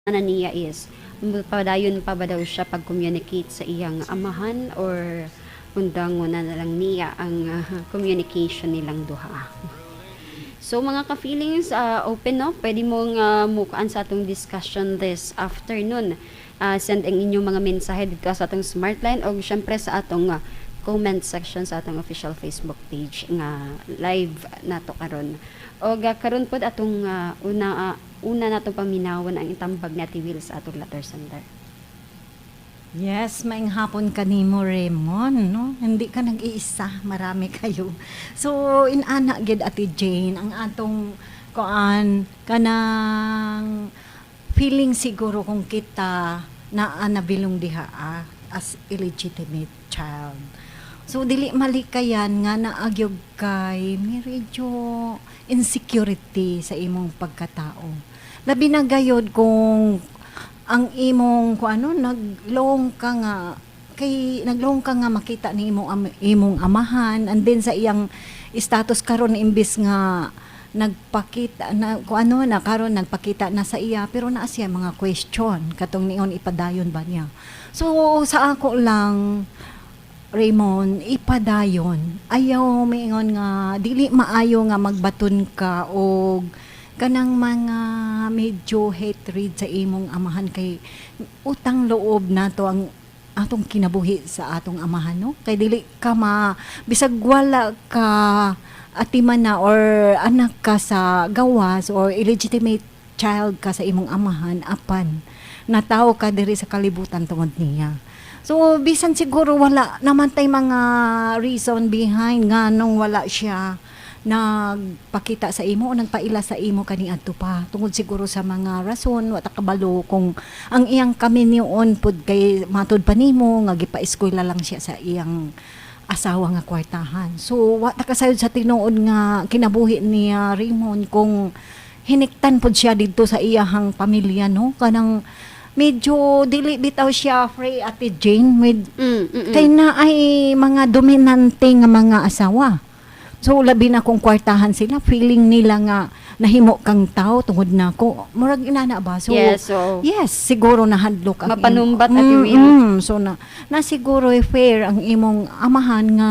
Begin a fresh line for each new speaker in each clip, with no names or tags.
Na niya is padayon pa ba daw siya pag-communicate sa iyang amahan or undangon na lang niya ang communication nilang duha. So mga ka-feelings, open, no? Pwede mong mukaan sa atong discussion this afternoon. Send ang inyong mga mensahe dito sa atong smart line o syempre sa atong comment section sa atong official Facebook page nga live nato karon. O karon pod atong una natong paminawan ang itambag ni Ate Will sa atong letter sender.
Yes, maayong hapon kanimo, Raymond, no? Hindi ka nag-iisa, marami kayo. So, inana gid, Ate Jane, ang atong kuan kanang feeling siguro kung kita naa nabilong diha as illegitimate child. So dili malikayan nga naa gyud kay medyo insecurity sa imong pagkatao. Labi na gayod kung ang imong kung ano naglong ka nga kay naglong ka nga makita ni imong amahan, and then sa iyang status karon, imbis nga nagpakita na kung ano na karon, nagpakita na sa iya, pero naa siya mga question katong niyon ipadayon ba niya. So sa ako lang, Raymond, ipadayon. Ayaw maingon nga dili maayo nga magbaton ka og kanang mga medyo hatred sa imong amahan, kay utang loob nato ang atong kinabuhi sa atong amahan, no? Kay dili ka ma bisag wala ka atiman na or anak ka sa gawas or illegitimate child ka sa imong amahan, apan natawo ka diri sa kalibutan tungod niya. So bisan siguro wala naman tay mga reason behind nga nung wala siya nagpakita sa imo o nagpaila sa imo kaniadto pa, tungod siguro sa mga rason, wa ta kabalo kung ang iyang kaminyoon pud, kay matud pa nimo nga gipa-eskwela lang siya sa iyang asawa nga kwartahan. So wa ta kasayod sa tinuod nga kinabuhi niya, Raymond, kung hiniktan pud siya didto sa iyahang pamilya, no? Kanang medyo dili bitaw siya free, Ate Jane, with kay naay mga dominante nga mga asawa. So labi na kung kwartahan sila, feeling nila nga nahimo kang tao tungod nako. Murag inana ba? So
Yes, so
yes, siguro nahadlok ang
Mapanumbat, Ate Will.
So na siguro eh, fair ang imong amahan nga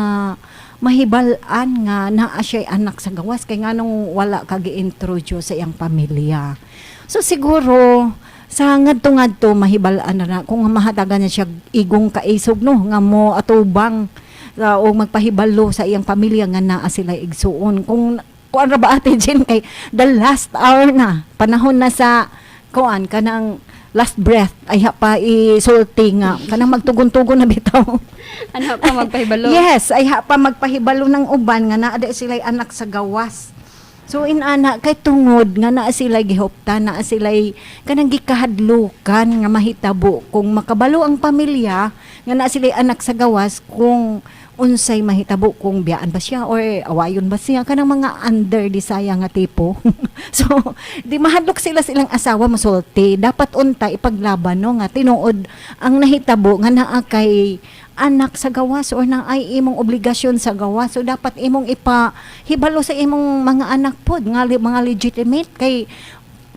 mahibal-an nga naa siya anak sa gawas, kay nganong wala ka gi-introduce sa iyang pamilya. So siguro sa ngadto-ngadto mahibal-an na, na kung mahatagan niya siya igong kaisog, no, nga mo atubang o magpahibalo sa iyang pamilya nga naa sila igsuon. Kung kuan ra ba, Ate Jen, kay the last hour na, panahon na sa kuan kanang last breath, ay pa isulti nga kanang magtugon-tugon na bitaw.
Ano pa magpahibalo.
Yes, ay pa magpahibalo ng uban nga naa sila anak sa gawas. So inana, kay tungod nga naa sila gihuptan, naa sila kanang gikahadlukan nga mahitabo kung makabalo ang pamilya nga naa sila anak sa gawas, kung unsay mahitabo, kung biyaan ba siya or awayon ba siya, kanang mga under desire nga tipo. So di mahadlok sila silang asawa masulti. Dapat unta ipaglaban, no, nga tinuod ang nahitabo nga naa kay anak sa gawas or na ay imong obligasyon sa gawas. So dapat imong ipahibalo sa imong mga anak pod nga mga legitimate, kay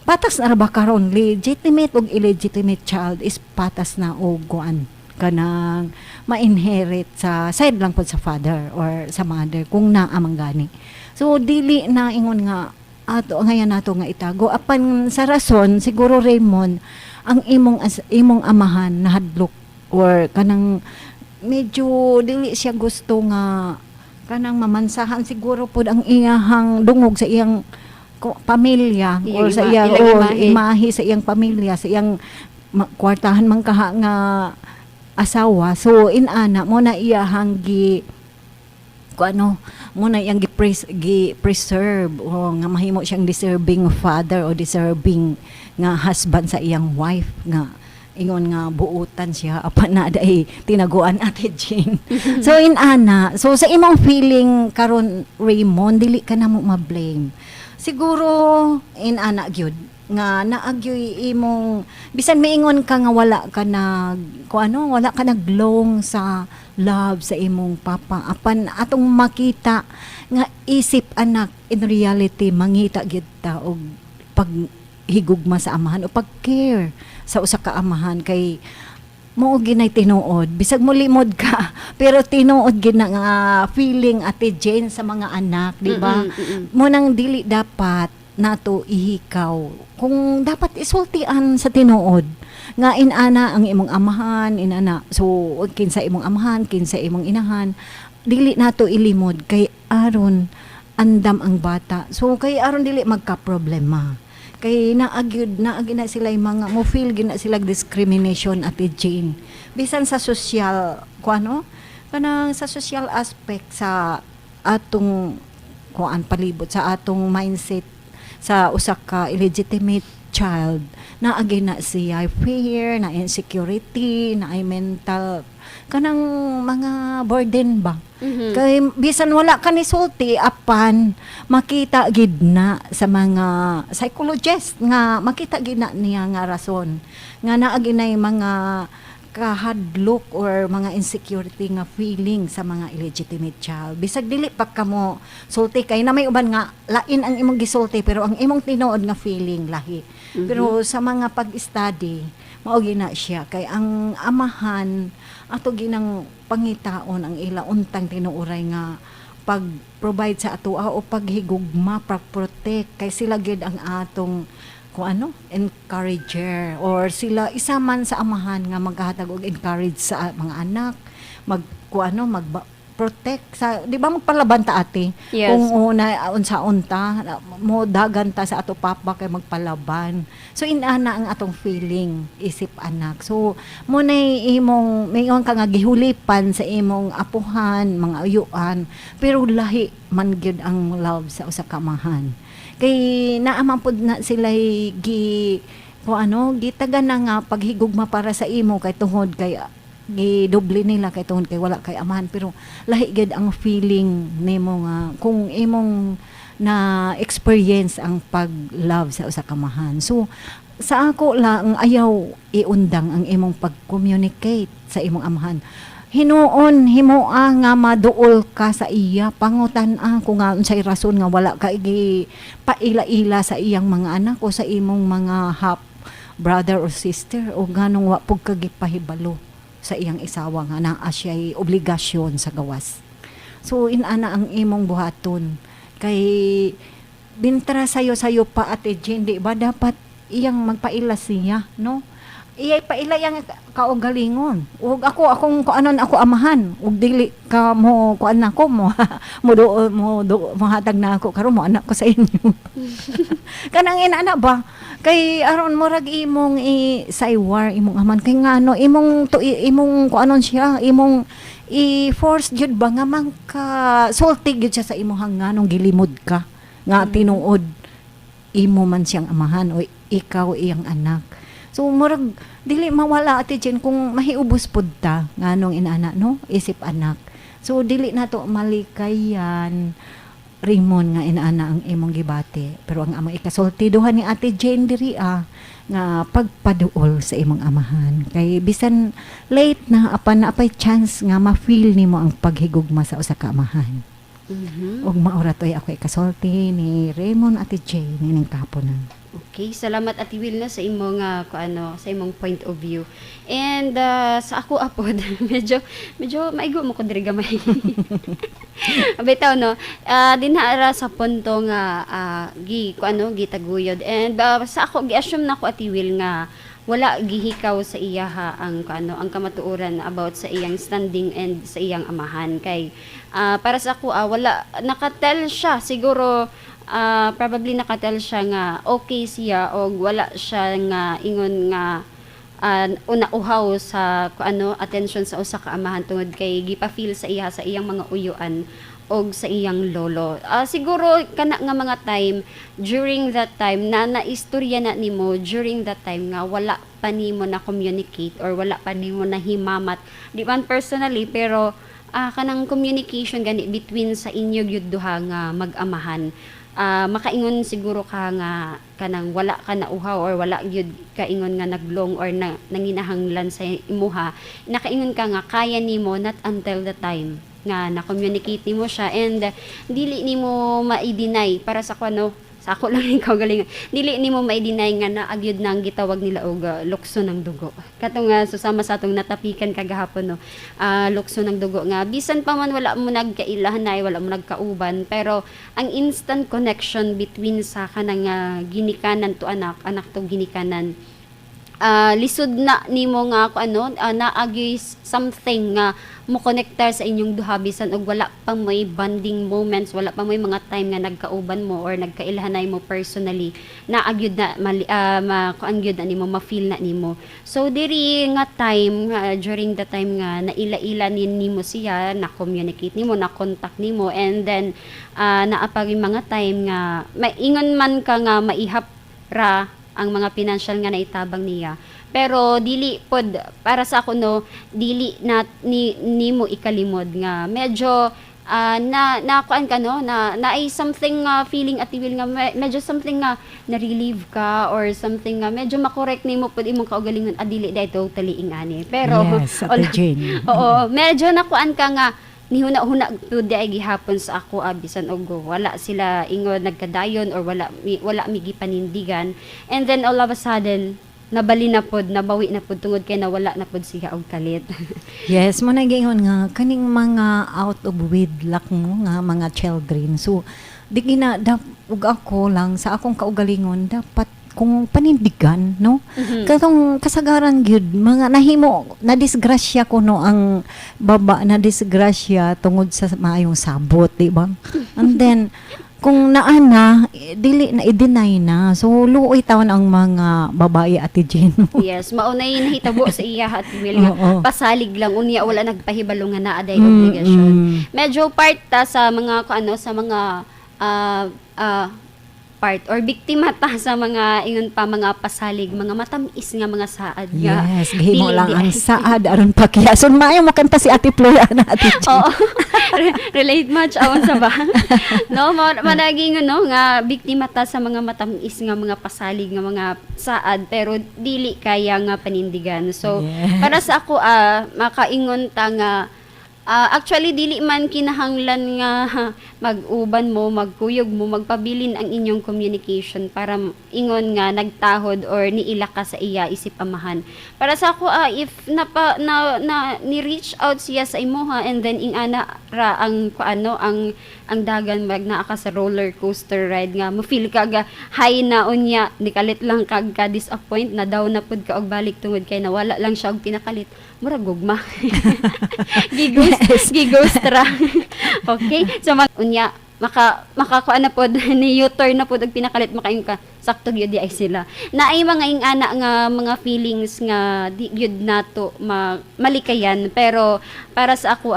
patas na ra ba karon, legitimate ug illegitimate child is patas na og kuan kanang ma-inherit sa side lang pod sa father or sa mother kung naa man gani. So dili na ingon nga ato ngayon nato nga itago. Apan sa rason siguro, Raymond, ang imong amahan nahadlok or kanang medyo dili siya gusto nga kanang mamansahan siguro pod ang iyahang dungog sa iyang pamilya
Iyang
or sa iyang
ilang
or
imahe.
Imahe sa iyang pamilya, sa iyang kwartahan man kaha nga asawa. So inana mo na iyahang gi ku ano mo na iyang gi preserve o nga mahimo siyang deserving father o deserving nga husband sa iyang wife, nga ingon nga buutan siya apan na day tinaguan, Ate Jane. So inana, so sa imong feeling karon, Raymond, dili ka na mo ma-blame siguro. Inana gyud nga naa gyoy imong bisan miingon ka nga wala ka nag ku ano wala ka naglong sa love sa imong papa, apan atong makita nga isip anak, in reality mangita gyud ta og pag paghigugma sa amahan o pag-care sa usa ka amahan, kay mao ginay tinuod, bisag mo limod ka, pero tinuod gid na nga feeling, Ate Jane, sa mga anak, di ba?
Mm-mm.
Mo nang dili dapat nato ihikaw kung dapat isultian sa tinuod nga inana ang imong amahan, inana. So kinsa imong amahan, kinsa imong inahan, dili nato ilimod kay aron andam ang bata. So kay aron dili magka-problema, kay naagyud naagi na sila yung mga mo feel gina sila discrimination, Ate Jane, bisan sa social kuano, kanang sa social aspect sa atong kuan, palibot sa atong mindset sa usa ka illegitimate child, naagi na siya fear, na insecurity, na ay mental kanang mga burden ba. Kay bisan wala ka ni sulti, apan makita gid na sa mga psychologist nga makita gid na niya nga rason nga naagi na yung mga kahadlok or mga insecurity nga feeling sa mga illegitimate child, bisag dili pa kamo sulti, kay na may uban nga lain ang imong gisulti pero ang imong tinuod nga feeling lahi. Pero sa mga pag-study, mao gina siya, kay ang amahan ato ginang pangitaon ang ila untang tinuoray nga pag-provide sa atoa o paghigugma, pag-protect, kay sila gid ang atong kung ano, encourager, or sila isa man sa amahan nga maghatag og encourage sa mga anak, mag kung ano, mag protect sa, di ba, magpalaban ta, ate?
Yes.
Kung una unsa unta mo dagan ta sa ato papa kay magpalaban. So inana ang atong feeling isip anak. So mo na imong mayon ka nga gihulipan sa imong apuhan, mga uyuan, pero lahi man gyud ang love sa usa ka amahan, kay naa man pud na sila gi kung ano, gitaga na nga paghigugma para sa imo, kay tungod kay gidoble nila, kay tungod kay wala kay amahan. Pero lahi gid ang feeling nimo nga kung imong na experience ang pag-love sa usa ka amahan. So sa ako lang, ayaw iundang ang imong pag-communicate sa imong amahan. Hinuon himoa nga maduol ka sa iya, pangutan-a kung nga unsay rason nga wala ka igi paila-ila sa iyang mga anak o sa imong mga half brother or sister, o nganong wa pug ka gipahibalo sa iyang isawa nga naa siya'y obligasyon sa gawas. So inana ang imong buhaton, kay bintra sayo-sayo pa, Ate Jane, di ba? Dapat iyang magpaila siya, no? Iyay paila yang kaugalingon. Ug ako, akong kuanon, ako amahan. Ug dili ka mo kuan nako mo mo do mo do mohatag na ako karon, mo anak ko sa inyo. Kanang inana ba? Kay aron murag imong i saywar imong amahan, kay ngano imong to imong kuanon siya, imong i-force jud ba nga mangka sulti gyud siya sa imong nganong gilimod ka nga tinuod imo man siyang amahan o ikaw iyang anak. So murag dili mawala, Ate Jen, kung mahiubos pud ta nganong inana, no, isip anak. So dili nato malikayan, Raymond, nga inaana ang imong gibati. Pero ang among ikasulti duha ni Ate Jane diri nga pagpaduol sa imong amahan. Kay bisan late na, apan naa pay chance nga ma-feel nimo ang paghigugma sa usa ka amahan. Ug maura to'y ako ikasulti ni Raymond, Ate Jane, ining kaponan.
Okay, salamat, Ate Wilna, sa imong kuano, sa imong point of view. And sa ako apod, medyo medyo maigo mo ko diri gamay. Bitaw, no. Dinha ra sa punto nga gi kuano, gitaguyod, and sa ako gi-assume na ko, Ate Will, nga wala gihikaw sa iyaha ang kuano, ang kamatuoran about sa iyang standing and sa iyang amahan, kay para sa ako wala nakatel siya siguro, probably nakatel siya nga okay siya og wala siya nga ingon nga unauhaw sa kuano, attention sa usa ka amahan, tungod kay gipa-feel sa iya sa iyang mga uyuan og sa iyang lolo. Siguro kana nga mga time, during that time na naistorya na nimo during that time nga wala pa nimo na communicate or wala pa nimo na himamat. Di man personally, pero kanang communication gani between sa inyo gyud duha nga mag-amahan, makaingon siguro ka nga kanang wala ka nauhaw or wala gyud kaingon nga naglong or na, nanginahanglan sa imuha. Nakaingon ka nga kaya nimo, not until the time nga na-communicate nimo siya. And dili nimo mai-deny para sa kuno sa Sa ako lang ikaw galing, dili nimo mai-deny nga naa gyud nang gitawag nila og lukso ng dugo. Kato nga susama sa atong natapikan kagahapon, no. Lukso ng dugo nga bisan pa man wala mo nagkailahan na, wala mo nagkauban, pero ang instant connection between sa kanang ginikanan to anak, anak to ginikanan, lisod na nimo nga kung ano, naa gyoy something nga mo konektar sa inyong duha bisan og wala pa may bonding moments, wala pa may mga time nga nagkauban mo or nagkailhanay mo personally, naa gyud na mali, ma kuan gyud na nimo, ma-feel na nimo. So diri nga time, during the time nga naila-ila ni nimo siya, na communicate nimo, na contact nimo, and then naa pa gyud mga time nga maingon man ka nga maihap ra ang mga financial nga naitabang niya. Pero dili pod para sa ako, no, dili na ni nimo ikalimod nga medyo na nakuan ka, no, na naay something nga feeling at will nga medyo something nga na-relieve ka or something nga medyo makorek nimo pod imong kaugalingon, dili dai totally ingani. Pero
Yes, Ate Jane.
Oo, medyo nakuan ka nga nihuna-huna pud ay gihapon sa ako, bisan og wala sila ingon nagkadayon or wala mi gipanindigan, and then all of a sudden nabali na pod, nabawi na pod tungod kay nawala na pod siya og kalit.
Yes, mo na giingon nga kaning mga out of wedlock mo nga mga children. So di gina ug ako lang sa akong kaugalingon, dapat kung panindigan, no? Katong kasagaran gyud mga nahimo na disgrasya kuno ang baba, na disgrasya tungod sa maayong sabot, di ba? And then kung naa na, eh, dili na i-deny na. So luoy tawon ang mga babae, Ate Jen.
Yes, mao na nahitabo sa iya at will nga pasalig lang unya wala nagpahibalo nga naa day obligasyon. Medyo part ta sa mga kung ano, sa mga part or biktima ta sa mga ingon pa mga pasalig, mga matamis nga mga saad nga
Yes, gihimo
dili
lang
di
ang saad aron pakiyason. Maayo mo kanta si Ate Flor ana, Ate Jen.
Oo. Relate much awon sa ba? No, managing no nga biktima ta sa mga matamis nga mga pasalig nga mga saad pero dili kaya nga panindigan. So, para sa ako, makaingon ta nga actually dili man kinahanglan nga mag-uban mo, magkuyog mo, magpabilin ang inyong communication para ingon nga nagtahod or niila ka sa iya isip amahan. Para sa ako, if napa na, na ni reach out siya sa imuha and then ingana ra ang ano ang dagan, mag naa ka sa roller coaster ride nga mo feel ka ga high na, unya nikalit lang kag ka disappoint na down na pud ka og balik tungod kay nawala lang siya og pinakalit, murag gugma, gighost, gighost ra. Okay, so unya makakuan na pod ni U-turn na pod og pinakalit, makaingon ka sakto gyud di ay sila. Naay mga ingana nga mga feelings nga di gyud nato malikayan, pero para sa ako,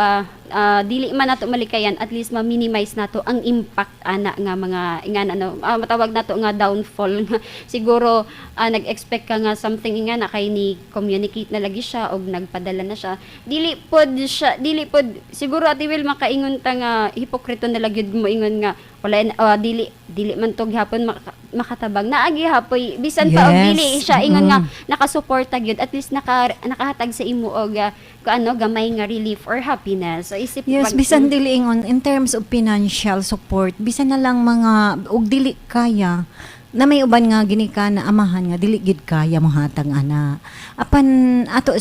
dili man nato malikayan, at least ma-minimize nato ang impact ana nga mga ingana, no, matawag nato nga downfall. Siguro nag-expect ka nga something ingana kay ni communicate na lagi siya og nagpadala na siya, dili pod siya, dili pod siguro, Ate Will, makaingon ta nga hipokrito na lang gyud mo ingon nga wala dili dili man to gihapon makatabang, naa gihapoy bisan pa og dili siya ingon nga nakasuporta gyud, at least nakahatag sa imo og kung ano gamay nga relief or happiness. So isip
Yes, bisan dili ingon in terms of financial support, bisan na lang mga og dili kaya na may uban nga ginika na amahan nga dili gid kaya mohatag ana. Apan ato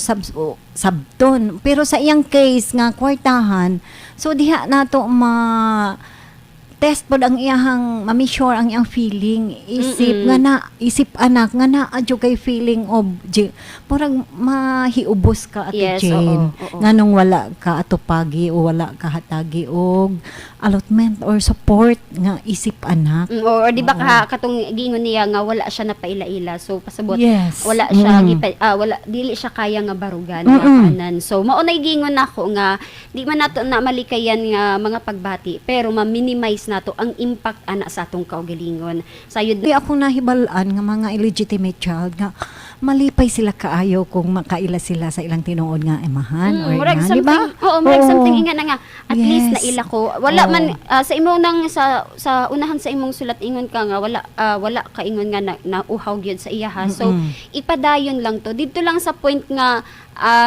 sabton, pero sa iyang case nga kwartahan, so diha nato ma test pod ang iyahang ma-measure ang iyang feeling isip nga na isip anak nga naa jud kay feeling of murag mahiubos ka, Ate Jane,
oo, oo.
nganong wala ka atupagi o wala ka hatagi og allotment or support nga isip anak.
Or di ba ka katong giingon niya nga wala siya napaila-ila. So pasabot wala siya wala, dili siya kaya nga barugan nga kanan. So mao nay giingon nako nga di man nato na malikayan nga mga pagbati pero ma-minimize nato ang impact ana sa atong kaugalingon. Sayod.
Di ako nahibal-an nga mga illegitimate child nga malipay sila kaayo kung makaila sila sa ilang tinuod nga amahan or
Murag
nga, di
something,
ba?
oo, murag something inga na nga at least naila ko. Wala man sa imong nang sa unahan sa imong sulat ingon ka nga wala ka ingon nga na, nauhaw gyud sa iya ha. So ipadayon lang to. Dito lang sa point nga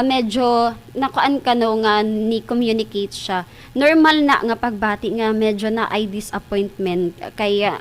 medyo nakuan ka no nga ni communicate siya. Normal na nga pagbati nga medyo na ay disappointment kaya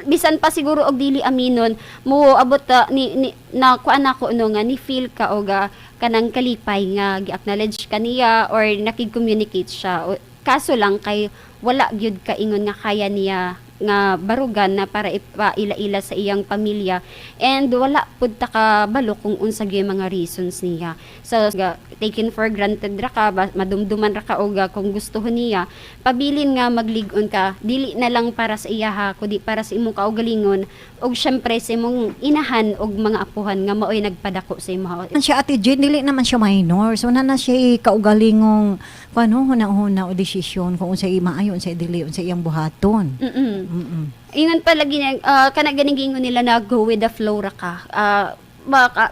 Bisan pa siguro og dili aminon mo, abot ta, ni na kuan nako, no, nga ni feel ka og kanang kalipay nga gi-acknowledge ka niya or nakig-communicate siya. Kaso lang kay wala gyud ka ingon nga kaya niya nga barugan na para ipaila-ila sa iyang pamilya and wala pud ta ka balo kung unsa gyud mga reasons niya. So taken for granted ra ka ba, madumduman ra ka og kung gusto niya. Pabilin nga maglig-on ka, dili na lang para sa iya ha, kundi para sa imong kaugalingon ug syempre sa imong inahan ug mga apuhan nga maoy nagpadako sa imo.
Man siya, Ate Jane, dili naman siya minor. So na siya kaugalingong kung ano, huna-huna o desisyon kung unsay maayo, unsay dili, unsay iyang buhaton.
Ingon palagi niya, kana ganing giingon nila na go with the flow ra ka.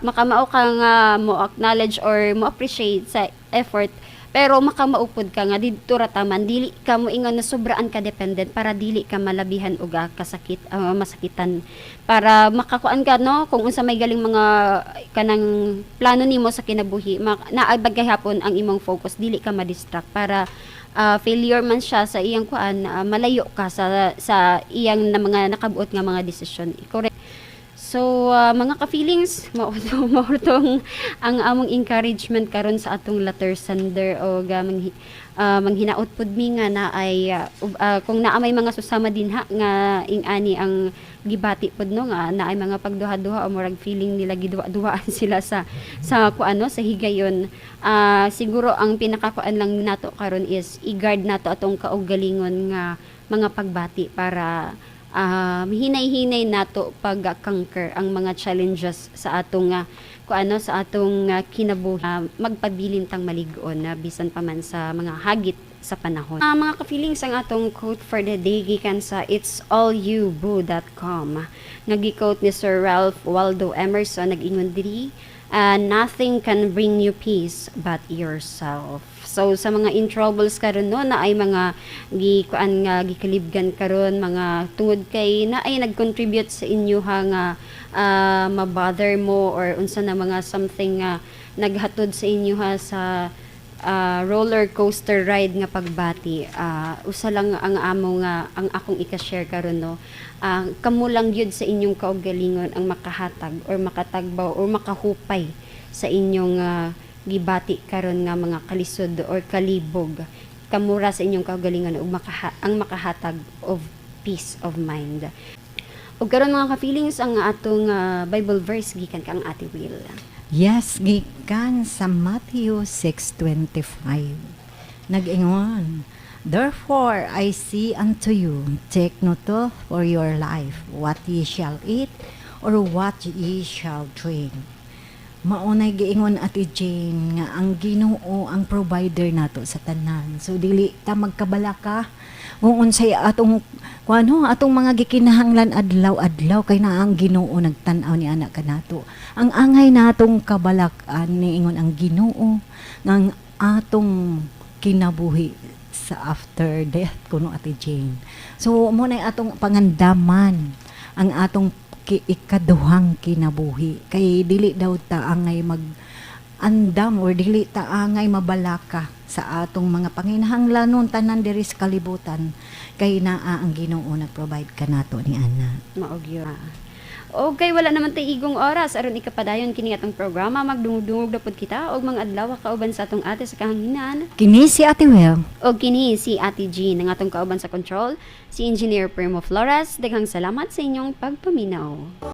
Makamao ka nga mo acknowledge or mo appreciate sa effort, pero makamaupod ka nga didto ra taman, dili ka mo ingon na sobraan ka dependent para dili ka malabihan og kasakit, masakitan, para makakuan ka, no, kung unsa may galing mga kanang plano nimo sa kinabuhi, naa gihapon ang imong focus, dili ka ma-distract, para failure man siya sa iyang kuan, malayo ka sa iyang na mga nakabuot nga mga desisyon. Correct. So, mga ka-feelings, mao tong ang among encouragement karon sa atong letter sender o manghinaot pud mi nga na ay kung naa may mga susama dinha nga ing-ani ang gibati pud, no, nga naay mga pagduha-duha o murag feeling nila giduwa-duwaan sila sa kuano sa higayon. Siguro ang pinakakuan lang nato karon is i-guard nato atong kaugalingon nga mga pagbati para hinay-hinay nato pag-conquer ang mga challenges sa atong kuano sa atong kinabuhi. Magpabilin tang malig-on na bisan pa man sa mga hagit sa panahon. Mga ka-feelings, ang atong quote for the day gikan sa itsallyouBoo.com nga gi-quote ni Sir Ralph Waldo Emerson. Nag-ingon diri, "Nothing can bring you peace but yourself." So sa mga in troubles karon, no, na ay mga gikuan nga gikalibgan karon, mga tungod kay na ay nag-contribute sa inyo ha nga mabother mo or unsa na mga something nga naghatod sa inyo ha sa roller coaster ride nga pagbati, usa lang ang amo nga ang akong ika-share karon, no, kamo lang gyud sa inyong kaugalingon ang makahatag or makatagbaw or makahupay sa inyong gibati karon nga mga kalisod or kalibog. Kamo ra sa inyong kaugalingon ug ang makahatag of peace of mind. Ug karon, mga ka-feelings, ang atong Bible verse gikan kang Ate Will.
Yes, gikan sa Matthew 6:25. Nag-ingon, "Therefore I say unto you, take no thought for your life, what ye shall eat, or what ye shall drink." Maunay giingon, Ate Jane, nga ang Ginoo ang provider nato sa tanan. So dili ta magkabalaka kung unsay atong kuano, atong mga gikinahanglan adlaw-adlaw, kay naa ang Ginoo nagtan-aw ni ana kanato. Ang angay natong kabalak-an, niingon ang Ginoo nga ang atong kinabuhi sa after death kuno, Ate Jane. So mo na atong pangandaman ang atong ikaduhang kinabuhi kay dili daw ta angay mag andam or dili ta angay mabalaka sa atong mga panginahanglanon tanan diri sa kalibutan kay naa ang Ginoo nag-provide kanato ni ana.
Mao gyud. Okay, wala naman tay igong oras aron ikapadayon kini atong programa. Magdungog-dungog na pud kita og mga adlaw kauban sa atong ate sa kahanginan.
Kini si Ate Will.
Og kini si Ate Jean, ang atong kauban sa control, si Engineer Primo Flores. Daghang salamat sa inyong pagpaminaw.